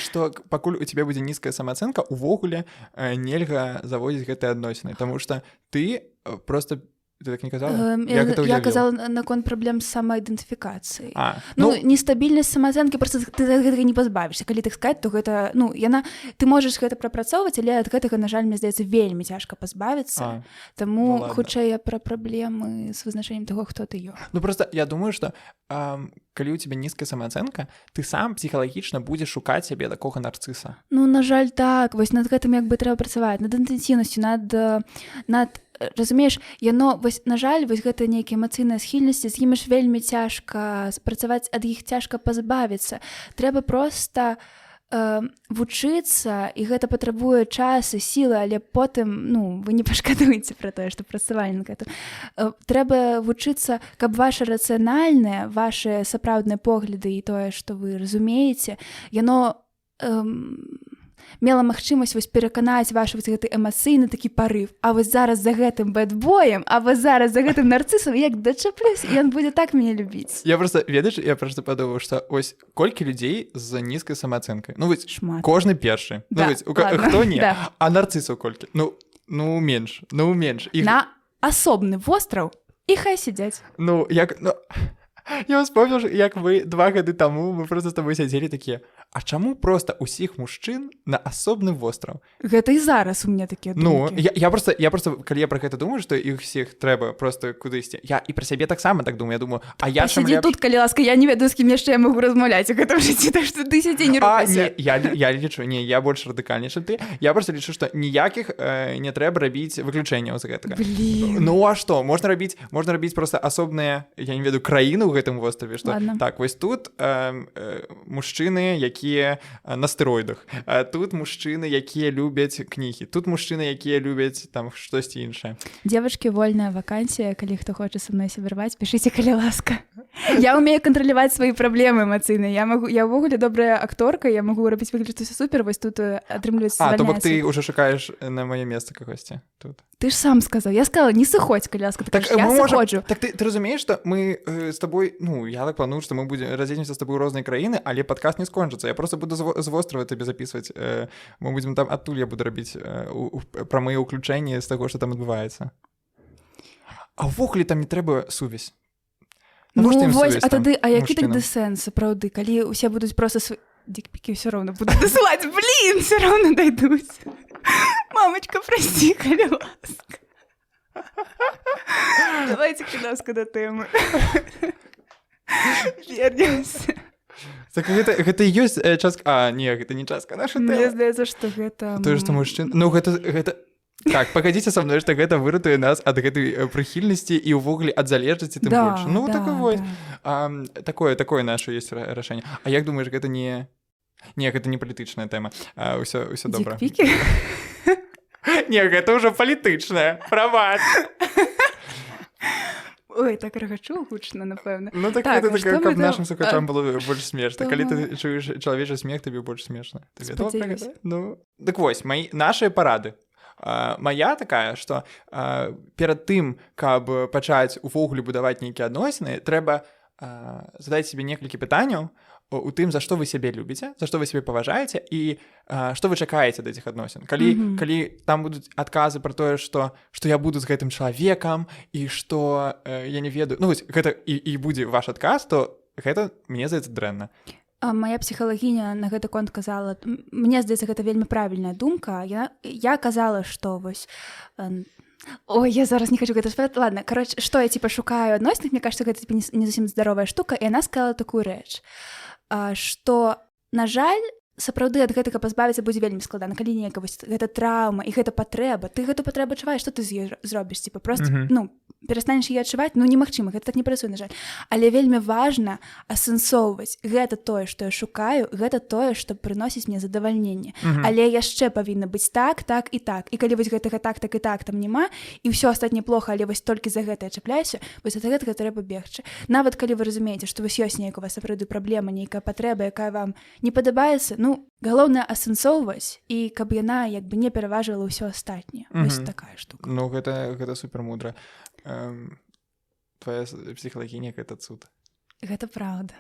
што пакуль у тебе будзе нізкая самаацэнка, увогуле нельга заводзіць гэтыя адносіны, таму что ты просто. Ты так не казала? Я казала наконт праблем з самаідэнтыфікацыяй. Ну, нестабільнасць самаацэнкі, просто ты ад гэтага не пазбавішся. Калі так сказаць, то гэта, ну, яна, ты можаш гэта прапрацоўваць, але ад гэтага, на жаль, мне здаецца, вельмі цяжка пазбавіцца. Таму, ну, хутчэй я пра праблемы з вызначэннем таго, хто ты ёсць. Ну просто я думаю, что калі у тебя нізкая самаацэнка, ты сам псіхалагічна будзеш шукаць сябе такога нарцыса. Ну, на жаль, так. Вось над гэтым як бы трэба працаваць, над інтэнсіўнасцю, над, разумееш, яно вось, на жаль, вось гэта нейкія эмацыйныя схільнасці, з імі ж вельмі цяжка працаваць, ад іх цяжка пазбавіцца. Трэба просто вучыцца, і гэта патрабуе час і сілы, але потым, ну, вы не пашкадуеце пра тое, што працавалі над гэтым. Трэба вучыцца, каб ваша рацыянальнае, ваши сапраўдныя погляды і тое, што вы разумееце, яно мела магчымасць вось пераканаць ваш вось гэты эмацыйны такі парыв: а вось зараз за гэтым бэдбоем, а вось зараз за гэтым нарцысам як дачаплюсь, і ён будзе так мяне любіць. Я просто, ведаеш, я просто падумаў, что ось колькі людзей з нізкай самаацэнкай? Ну вось Шмат. Кожны першы. Ну, Да, вось, ладно. хто не? Да. А нарцысаў колькі? Ну менш, ну менш іх. На асобны востраў, і хай сядзяць. Ну як, ну, я вспомнил, як вы 2 гады таму, мы просто з тобой сядзелі такія: «А чаму просто усіх мужчын на асобны востраў?» Гэта і зараз у меня такія Ну думкі. я просто, калі я про гэта думаю, што іх всех трэба просто кудысьці, я і пра сябе таксама так думаю, я думаю, а я чым Пасядзі лепш? тут, калі ласка, я не ведаю, з кім яшчэ я магу размаўляць у гэтым жыцці, так што ты сядзі, не А, рухайся. не, я лічу, не, я больш радыкальней, чым ты. Я просто лічу, што ніякіх не трэба рабіць выключэнняў з гэтага. Блин. Ну а што, можна рабіць просто асобныя, я не ведаю, краіну ў гэтым востраве, што Ладно. так, вось тут мужчыны, якія на стэроідах, а тут мужчыны, якія любяць кнігі, тут мужчыны, якія любяць там штосьці іншае. Девочки, вольная вакансія, калі хто хоча са мной сябраваць, пішыце, калі ласка. Я умею кантраляваць свае праблемы эмацыйныя. Я могу, я ўвогуле добрая акторка, я могу рабіць выгляд, што всё супер, вось тут атрымліваецца, А, то бок звальняецца. ты уже шукаеш на маё месца кагосьці тут? Ты ж сам сказаў, я сказала: «Не сыходзь, калі ласка», ты Так, кажаш, я мы можам- сыходжу. Так ты разумееш, што мы з тобой, ну, я так планую, што мы будзем разедземся з тобой у розныя краіны, але падкаст не скончыцца. Я просто буду з вострава табе записывать, мы будзем там, адтуль я буду рабіць прамыя ўключэнні з таго, што там адбываецца. А ўвогуле там не трэба сувязь. Ну Навошта ім вось, сувязь а там, тады, а які мужчынам? тады сэнс, сапраўды, калі ўсе будуць просто дикпікі все роўна будуць дасылаць, блин, все роўна дайдуць. Мамочка, прости, калі ласка. Давайте, калі ласка, да тэмы вернемся. Так гэта і ёсць частка. А, не, гэта не частка наша Мне тэмы. здаецца, што гэта Тое, што мужчын, ну, гэта так, пагадзіце са мной, што гэта выратуе нас ад гэтай прыхільнасці і ўвогуле ад залежнасці тым Да, больш. Ну да, такое вось. Да. Такое наше есть рашэнне. А як думаеш, гэта не, гэта не палітычная тэма, ўсё добра. Дикпікі? Не, гэта ўжо палітычная, прабач. Ой, так рагачу гучна, напэўна. Ну так, Так, гэта а што такое, мы каб там- нашым слухачам а, было больш смешна. што Калі мы- ты чуеш чалавечы смех, табе больш смешна. Ты ведала пра Спадзяюся. гэта? Ну дык вось, мои, наши парады. Моя такая, что перад тым, каб пачаць увогуле будаваць нейкія адносіны, трэба задаць себе некалькі пытанняў. у тым, за што вы сябе любіце, за што вы сябе паважаеце і што вы чакаеце ад этих адносін. Калі калі там будуць адказы про тое, што я буду з гэтым чалавекам і што я не ведаю, ну вось гэта і будзе ваш адказ, то гэта, мне здаецца, дрэнна. А моя псіхалагіня на гэты конт казала, мне здаецца, гэта вельмі правільная думка. Я казала, што вось ой, я зараз не хочу гэта сказать. Ладно, короче, что я типа шукаю адносінах, мне кажется, гэта типа не зусім здаровая штука, і она сказала такую рэч, что, на жаль, сапраўды ад гэтага пазбавіцца будзе вельмі складана, калі неяка вось гэта траўма і гэта патрэба, ты гэту патрэбу адчуваеш, што ты з ёй зробіш? Типа просто ну, перастанеш яе адчуваць? Ну, немагчыма, гэта так не працуе, на жаль. Але вельмі важна асэнсоўваць: гэта тое, што я шукаю, гэта тое, што прыносіць мне задавальненне, але яшчэ павінна быць так, так і так. І калі вось гэтага так, так і так там няма, і ўсё астатняе плохо, але вось толькі за гэта я чапляюся, вось ад гэтага трэба бегчы. Нават калі вы разумееце, што вось ёсць нейкая у вас сапраўды праблема, нейкая патрэба, якая вам не падабаецца, ну, галоўнае асэнсоўваць, і каб яна як бы не пераважвала ўсё астатняе. Вось такая штука. Ну, гэта супер мудра. Твоя псіхалагіня — гэта цуд. Гэта праўда.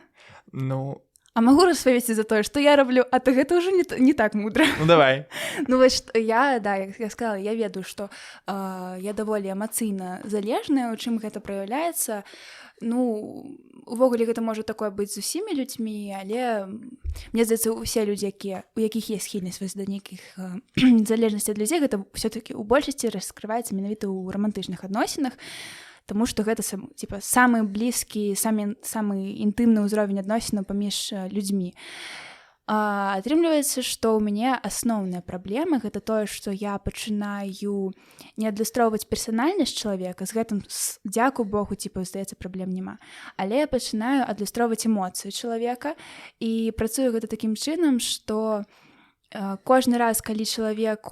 Ну. А магу распавесці за тое, што я раблю, а то гэта ўжо не так мудра. Ну давай. Ну вось я, да, як я сказала, я ведаю, што я даволі эмацыйна залежная. У чым гэта праяўляецца? Ну, увогуле гэта можа такое быць з усімі людзьмі, але мне здаецца, усе людзі, якія у якіх есть схільнасць вось да нейкіх залежнасці ад людзей, гэта все-таки у большасці раскрываецца менавіта ў рамантычных адносінах. Таму што гэта сам, типа, самы блізкі, самы інтымны ўзровень адносінаў паміж людзьмі. Атрымліваецца, што ў мяне асноўная праблема — гэта тое, што я пачынаю не адлюстроўваць персанальнасць чалавека. З гэтым, дзякуй Богу, типа, здаецца, праблем няма. Але я пачынаю адлюстроўваць эмоцыі чалавека, і працую гэта такім чынам, што кожны раз, калі чалавек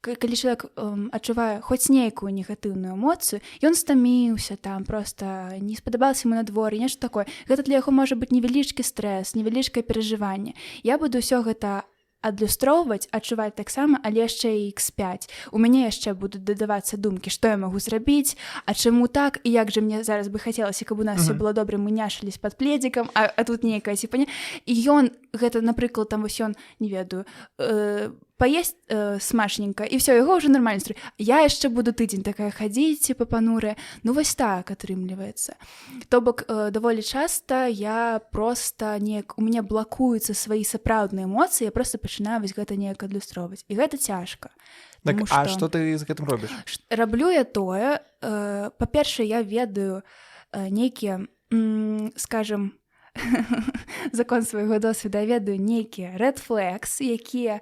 адчувае хоць нейкую негатыўную эмоцыю, ён стаміўся там, просто не спадабалася ему надвор'е, нешта такое, гэта для яго можа быць невялічкі стрэс, невялічкае перажыванне. Я буду ўсё гэта адлюстроўваць, адчуваць таксама, але яшчэ і x5. У мяне яшчэ будуць дадавацца думкі, што я магу зрабіць, а чаму так, і як жа мне зараз бы хацелася, каб у нас все было добра, мы няшылись под пледзікам, а тут нейкая типа не. І ён гэта, напрыклад, там вось ён, не ведаю, паесть смачненька, і все, яго ўжо нармальна настрой. Я яшчэ буду тыдзень такая хадзіць, типа, панурая. Ну вось так атрымліваецца. То бок даволі часта я просто неяк, у мяне блакуюцца свае сапраўдныя эмоцыі, я просто пачынаю вось гэта неяк адлюстроўваць, і гэта цяжка. Так, таму а што ты з гэтым робіш? Раблю я тое, па-першае, я ведаю нейкія, скажем, закон свайго досведа, я ведаю нейкія red flags, якія,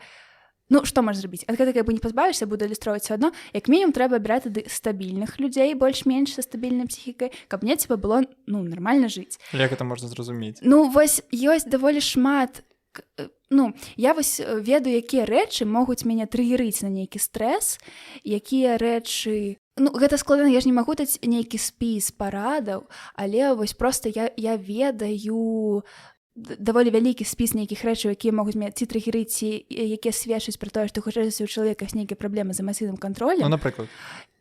ну, што можаш зрабіць? Ад гэтага бы не пазбавішся, буду адлюстроўваць все адно. Як мінімум трэба браць тады стабільных людзей, больш-менш са стабільнай псіхікай, каб мне типа было, ну, нармальна жыць. Як это можна зразумець? Ну вось ёсць даволі шмат ну, я вось ведаю, якія рэчы могуць мяне трыгерыць на нейкі стрэс, якія рэчы. Ну, гэта складана, я ж не магу даць нейкі спіс парадаў, але вось просто я ведаю даволі вялікі спіс нейкіх рэчаў, якія могуць мяне ці трыгерыць, ці якія сведчаць пра тое, што хутчэй за ўсё у чалавека ёсць нейкія праблемы з эмацыйным кантролем. Ну, напрыклад?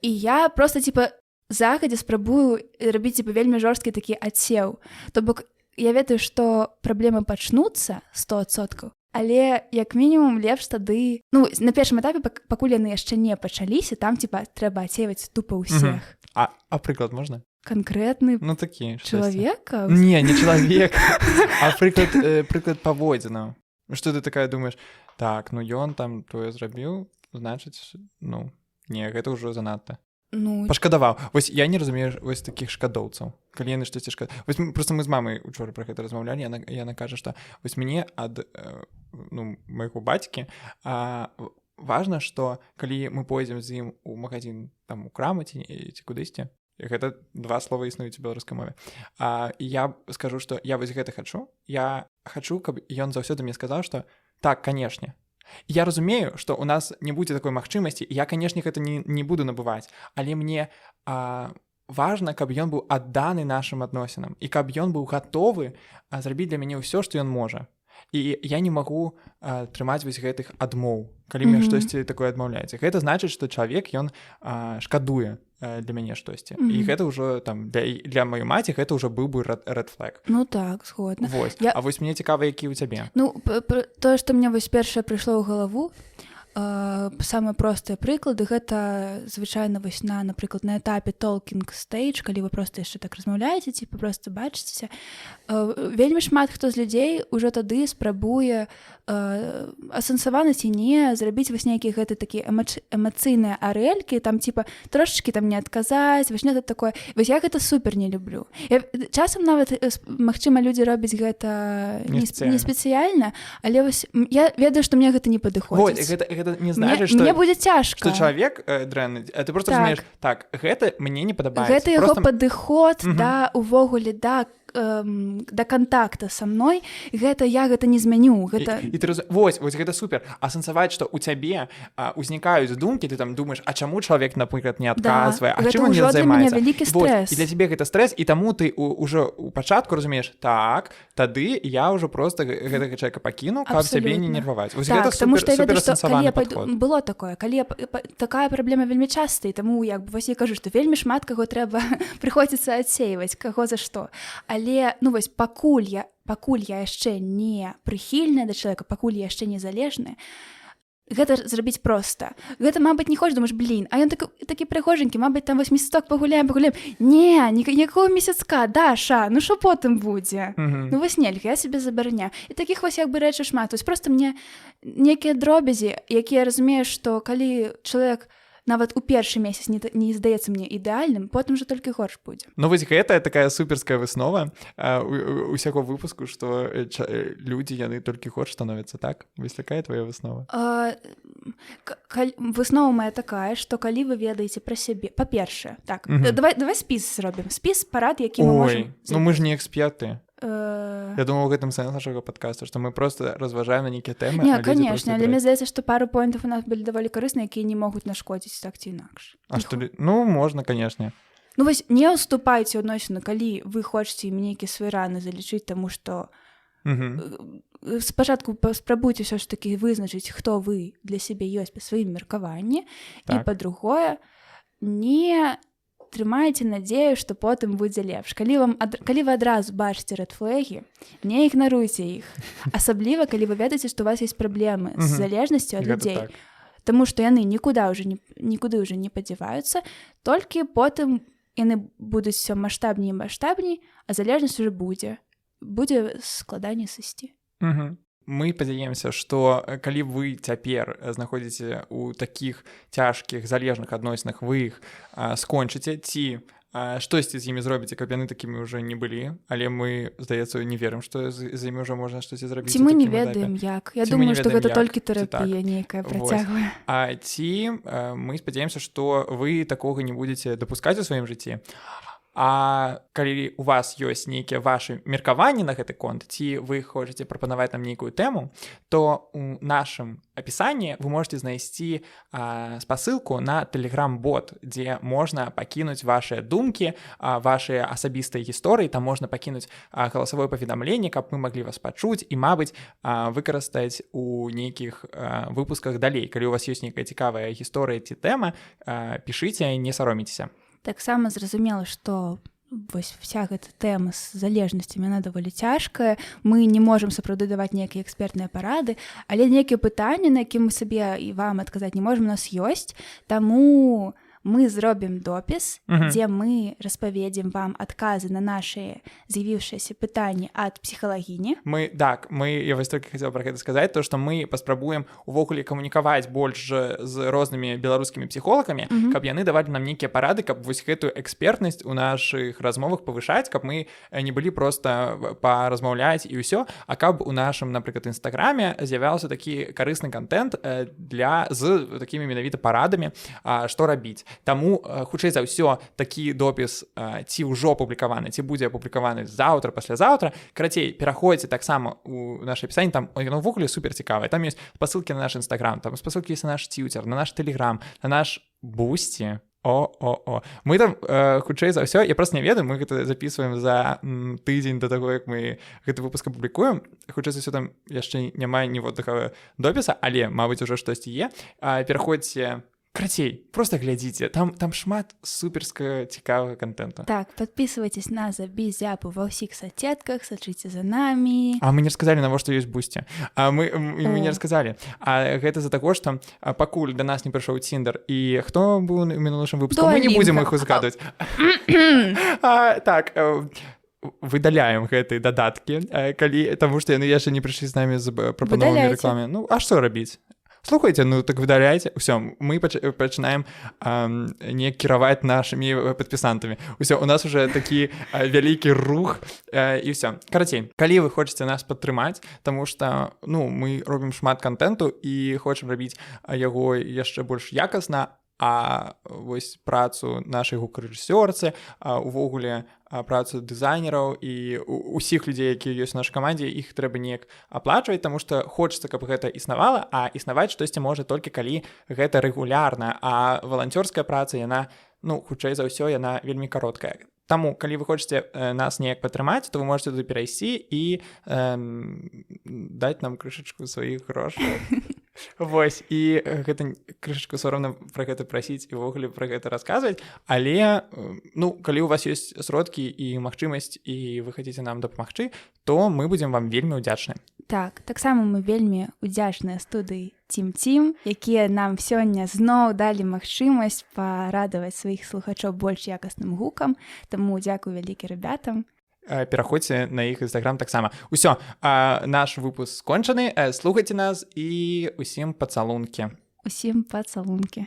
І я просто типа загадзя спрабую рабіць типа вельмі жорсткі такі адсеў. То бок я ведаю, што праблемы пачнуцца 100%, але як мінімум лепш тады, ну, на першым этапе, пакуль яны яшчэ не пачаліся, там типа трэба адсейваць тупо ўсіх. А прыклад можна? Канкрэтны? Ну, такі штосьці. Чалавека? Не чалавек, а прыклад паводзінаў. Что ты такая думаешь: так, ну ён там тое зрабіў, значыць, ну не, гэта ўжо занадта. Ну. Пашкадаваў. Вось я не разумею вось такіх шкадоўцаў, калі яны штосьці вось просто мы з мамай учора про гэта размаўлялі, яна кажа, што вось мне ад ну, майго бацькі важна, што калі мы пойдзем з ім у магазин там, у краму ці кудысьці, гэта два слова існуюць у беларускай мове, я скажу, што я вось гэта хачу, я хачу, каб ён заўсёды мне сказаў, што так, канешне. Я разумею, што у нас не будзе такой магчымасці, і я, канешне, гэта не буду набываць, але мне важна, каб ён быў адданы нашым адносінам і каб ён быў гатовы зрабіць для мяне ўсё, што ён можа. І я не магу трымаць вось гэтых адмоў, калі мне штосьці такое адмаўляецца. Гэта значыць, што чалавек, ён шкадуе. для мяне штосьці. І гэта ўжо там для маёй маці гэта ўжо быў бы red flag. Ну так, згодна. Вось. А вось мне цікава, які ў цябе. Ну, тое, што мне вось першае прыйшло ў галаву, самыя простыя прыклады, гэта звычайна вось на, напрыклад, на этапе talking stage, калі вы просто яшчэ так размаўляеце, типа просто бачыцеся, вельмі шмат хто з людзей ужо тады спрабуе, асэнсавана ці не, зрабіць вось нейкі гэты такі эмацыйныя арэлькі, там типа трошачкі там не адказаць, вось нешта такое. Вось я гэта супер не люблю. Я часам нават, магчыма, людзі робяць гэта Не не спецыяльна. спецыяльна, але вось я ведаю, што мне гэта не падыходзіць. Вось, гэта не значыць, мне будзе цяжка. што чалавек дрэнны, а ты просто разумееш, так, гэта мне не падабаецца. Гэта яго Просто падыход да, увогуле да кантакта са мной, гэта я гэта не змяню, гэта І ты вось гэта супер асэнсаваць, што у цябе узнікаюць думкі, ты там думаеш, а чаму чалавек, напрыклад, не адказвае, а Гэта чым он не ўжо для мяне займаецца. вялікі Вось, стрэс. і для цябе гэта стрэс, і таму ты ўжо у пачатку разумееш, так, тады я ўжо просто гэтага чалавека пакіну, каб сябе не нерваваць. Вось Так, гэта таму супер, што я супер ведаю, што калі асэнсаваны я пайду, падход. было такое, калі я такая праблема вельмі часта, і таму як бы вось я кажу, што вельмі шмат каго трэба прыходзіцца адсейваць, каго за што. Але ну вось пакуль я яшчэ не прыхільная да чалавека, пакуль я яшчэ незалежная, гэта зрабіць проста. Гэта, мабыць, не хочаш, думаеш, блин, а ён такі прыгожанькі, мабыць, там вось месяцок пагуляем, пагуляем. Не, ніякого месяцка, Даша, ну що потым будзе? Ну вось нельга, я себе забараняю. І такіх вось як бы рэчаў шмат. Вось просто мне некія дробязі, якія я разумею, што калі чалавек нават у першы месяц не здаецца мне ідэальным, потым жа толькі горш будзе. Ну вось гэта такая суперская выснова усяго выпуску, што людзі, яны толькі горш становяцца, так? Вось такая твоя выснова. Выснова моя такая, што калі вы ведаеце пра сябе, па-першае, так, давай спіс зробім, спіс парад, які мы Ой, можем. ну мы ж не эксперты. Я думаю, у гэтым сэнс нашага подкаста, што мы просто разважаем на нейкія тэмы, Не, а людзі конечно, просто але мне браць. здаецца, што пару поінтаў у нас былі даволі карысныя, якія не могуць нашкодзіць так ці інакш. А Не што ну можна, конечно. Ну вось не ўступайце ў адносіны, калі вы хочаце ім нейкія свае раны залічыць, таму што спачатку спрабуйце ўсё ж такі вызначыць, хто вы для сябе ёсць па сваім меркаванні. І па-другое, не трымайце надзею, што потым будзе лепш. Калі вы адразу бачыце red флэгі, не ігнаруйце іх. Асабліва, калі вы ведаеце, што у вас есть праблемы з залежнасцю ад Гэта людзей. так. Таму што яны нікуда ўжо не, нікуды ўжо не падзяваюцца, толькі потым яны будуць всё маштабней і маштабней, а залежнасць уже будзе. Будзе складаней сысці. Мы спадзяемся, што калі вы цяпер знаходзіце у такіх цяжкіх залежных адносінах, вы іх скончыце ці штосьці з імі зробіце, каб яны такімі ўжо не былі, але мы, здаецца, не верым, што з імі ўжо можна штосьці зрабіць Ці у мы не такім этапе. ведаем як. Я Ці мы не думаю, што ведаем, гэта як, толькі ці так. тэрапія нейкая Вось. працягвае. А ці мы спадзяемся, што вы такога не будзеце дапускаць у сваім жыцці. А калі у вас ёсць нейкія вашы меркаванні на гэты конт, ці вы хочаце прапанаваць нам нейкую тэму, то у нашым апісанні вы можете знайсці спасылку на тэлеграм-бот, дзе можна пакінуць вашыя думкі, вашыя асабістыя гісторыі, там можна пакінуць галасавое паведамленне, каб мы маглі вас пачуць і, мабыць, выкарыстаць у нейкіх выпусках далей. Калі у вас ёсць нейкая цікавая гісторыя ці тэма, пішыце, не саромейцеся. Таксама зразумела, што вось вся гэта тэма з залежнасцямі, яна даволі цяжкая. Мы не можам сапраўды даваць нейкія экспертныя парады, але нейкія пытанні, на якія мы сабе і вам адказаць не можам, у нас ёсць. Таму мы зробім допіс, дзе мы распаведзім вам адказы на нашыя з'явіўшыяся пытанні ад псіхалагіні. Мы так, мы, я вось толькі хацеў пра гэта сказаць, то што мы паспрабуем увогуле камунікаваць больш з рознымі беларускімі псіхолагамі, каб яны давалі нам нейкія парады, каб вось гэтую экспертнасць у нашых размовах павышаць, каб мы не былі просто паразмаўляць і ўсё, а каб у нашым, напрыклад, інстаграме з'яўляўся такі карысны контент для з такімі менавіта парадамі, што рабіць. Таму хутчэй за ўсё такі допіс ці ўжо апублікаваны, ці будзе апублікаваны заўтра, паслязаўтра. Карацей, пераходзьце таксама у наше апісанне, там яно ўвогуле супер цікавае. Там ёсць спасылкі на наш інстаграм, там спасылкі ёсць на наш твиттер, на наш телеграм, на наш бусці. О. Мы там хутчэй за ўсё, я просто не ведаю, мы гэта записываем за тыдзень до таго, як мы гэты выпуск апублікуем. Хутчэй за ўсё, там яшчэ няма ніводнага допіса, але, мабыць, ужо штосьці е. Пераходзьце Карацей, просто глядзіце, там шмат суперска цікавага контенту. Так, подписывайтесь на Забі Зяпу ва ўсіх соцсетках, сачыце за намі. А мы не расказалі, навошта ёсць Бусці. А мы не расказалі. А гэта з-за таго, што пакуль да нас не прыйшоў Тіндер і хто быў у мінулым выпуску, мы не будзем іх узгадваць. Так, выдаляем гэтыя дадаткі, калі, таму што яны яшчэ не прыйшлі з намі з прапановамі рэкламе. Ну а што рабіць? Слухайте, ну так выдаляйце. Ўсё, мы пачынаем не кіраваць нашымі падпісантамі. Усё, у нас уже такі вялікі рух, і ўсё. Карацей, калі вы хочаце нас падтрымаць, таму что, ну, мы робім шмат контенту і хочам рабіць яго яшчэ больш якасна, а вось працу нашай гукарэжысёрцы, увогуле працу дызайнераў і усіх людзей, якія ёсць у нашай камандзе, іх трэба неяк аплачваць, таму што хочацца, каб гэта існавала, а існаваць штосьці можа толькі калі гэта рэгулярна, а валанцёрская праца, яна, ну, хутчэй за ўсё, яна вельмі кароткая. Таму, калі вы хочаце нас неяк падтрымаць, то вы можете туды перайсці і даць нам крышачку сваіх грошай. Вось, і гэта крышачку сорамна пра гэта прасіць і ўвогуле пра гэта расказваць, але, ну, калі у вас ёсць сродкі і магчымасць і вы хацеце нам дапамагчы, то мы будзем вам вельмі ўдзячны. Так, таксама мы вельмі удзячныя студыі Тім-Тім, якія нам сёння зноў далі магчымасць парадаваць сваіх слухачоў больш якасным гукам. Таму дзякуй вялікі ребятам. Пераходзьце на іх інстаграм таксама. Усё, наш выпуск скончаны, слухайце нас, і усім пацалункі. Усім пацалункі.